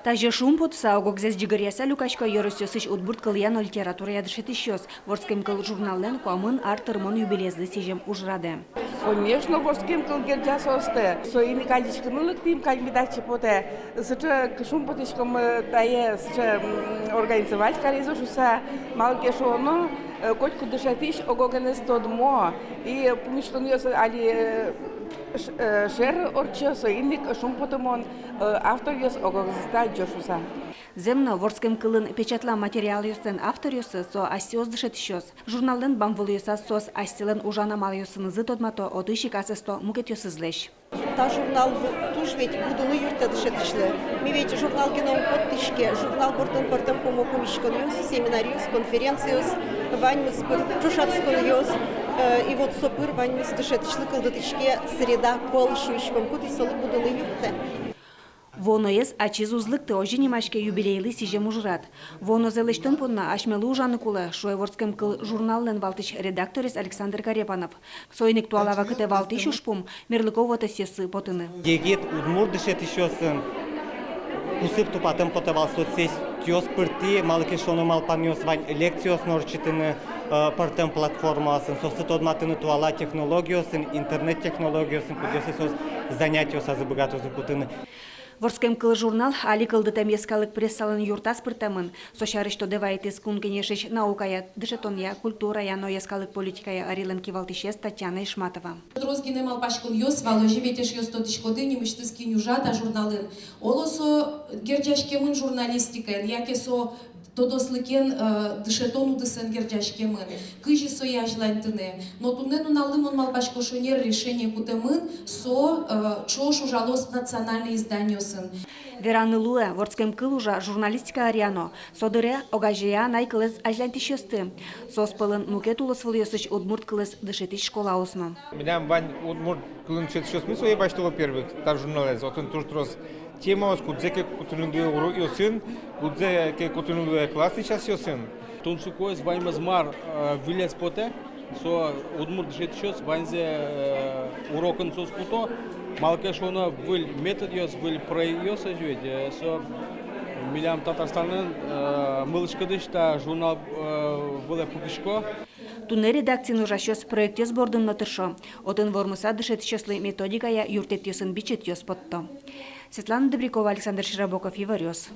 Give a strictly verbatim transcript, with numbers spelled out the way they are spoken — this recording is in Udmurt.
Тазьы шумпотыса, ог-огзэс ӟыгыръяса люкасько ёросъёсысь удмурт кылъя но литературая дышетӥсьёс «Вордскем кыл» журналлэн куамын ар тырмон юбилеезлы сӥзем ужрадэ. Конечно, «Вордскем кыл» герӟа соосты. Соин ик адӟиськыны лыктӥм кадь ми татчы потэ. Сыӵе шумпотӥськом, э, тае сыӵе, м, организовать каризы шуыса, малы ке шуоно, э, котькуд дышетӥсь ог-огеныз тодмо, и пумиськонъёс али, э, ш-, э, шер ортчо, соин ик шумпотымон, э, авторъёс ог-огзэсты адӟо шуыса. Зэм но, «Вордскем кылын» печатлам материалъёслэн авторъёссы — со асьсэос дышетӥсьёс. Журналлэн бамвылъёсаз соос асьсэлэн ужан амалъёсынызы тодмато, отысь ик асэсто мукетъёсызлэсь. Та журнал в-, туж ведь будыны юрттэ дышетӥсьлы. Ми ведь журнал гинэ ум поттӥське, журнал бордын пӧртэм пумо пумиськонъёс, семинаръёс, конференциос ваньмыз пыр, ӵошатсконъёс, э, и вот со пыр ваньмыз дышетӥсьлы кылдытӥське среда, пол шуиськом, кудӥз солы будыны юрттэ. Вуоноез ачиз уз лыкты, озьы нимаське юбилейлы сӥзем ужрад. Вуонозэ лэсьтон понна асьмелы ужаны кулэ, шуэ «Вордскем кыл» журналлэн валтӥсь редакторез Александр Карепанов. Соин ик туала вакытэ валтӥсь ужпум — мерлыко вотэсъёсы потыны. Егит удмурт дышетӥсьёсын кусып тупатэм потэ вал соцсетьёс пыртӥ, малы ке шуоно малпанъёс вань лекциос но ортчытыны, э, пӧртэм платформаосын, соосты тодматыны туала технологиосын, интернет-технологиосын, кудъёссэ соос занятиосазы быгатозы кутыны. «Вордскем кыл» журнал али кылдытэм йӧскалык прессалэн юртаз пыртэмын. Со сярысь тодэ вайытӥз Кун Кенешысь наукая, дышетонъя, культурая но йӧскалык политикая ӧрилэн кивалтӥсез Татьяна Ишматова. Трос гинэ малпаськонъёс вал, озьы ведь, эшъёс, тодӥськоды, нимысьтыз кин ужа та журналын. Оло со герӟаськемын журналистикаен, яке со тодослыкен, э, дышетон удысэн герӟаськемын, кызьы сое азьланьтыны. Но туннэ нуналлы, мон малпасько, шонер решение кутэмын, со, э, ӵош ужалоз национальной изданиосын. Вераны луэ, «Вордскем кыл» ужа журналистика ӧръя но. Со дыре огазея анай кылэз азьланьтӥсьёсты. Соос пӧлын мукет улосвылъёсысь удмурт кылэз дышетӥсь школаос но. Милям вань удмурт кылын дышетӥсьёсмы сое басьто, во-первых, та журналэз. Отын туж трос темаос, кудзэ ке кутыны луэ урокъёсын, кудзэ ке кутыны луэ классный часъёсын. Тунсыкоез ваньмыз, мар, э, выльзэ потэ, со удмурт дышетӥсьёс ваньзэ, э, урокын соос куто, малы ке шуоно выль методъёс, выль проектъёс, озьы ведь, э, со милям Татарстанын, э, мылысь-кыдысь та журнал, э, вылэ пукисько. Туннэ редакциын ужасьёс проектъёс бордын но тыршо. Отын вормыса дышетӥсьёслы методикая юрттэтъёсын бичетъёс потто. Светлана Добрякова, Александр Широбоков, «Иворъёс».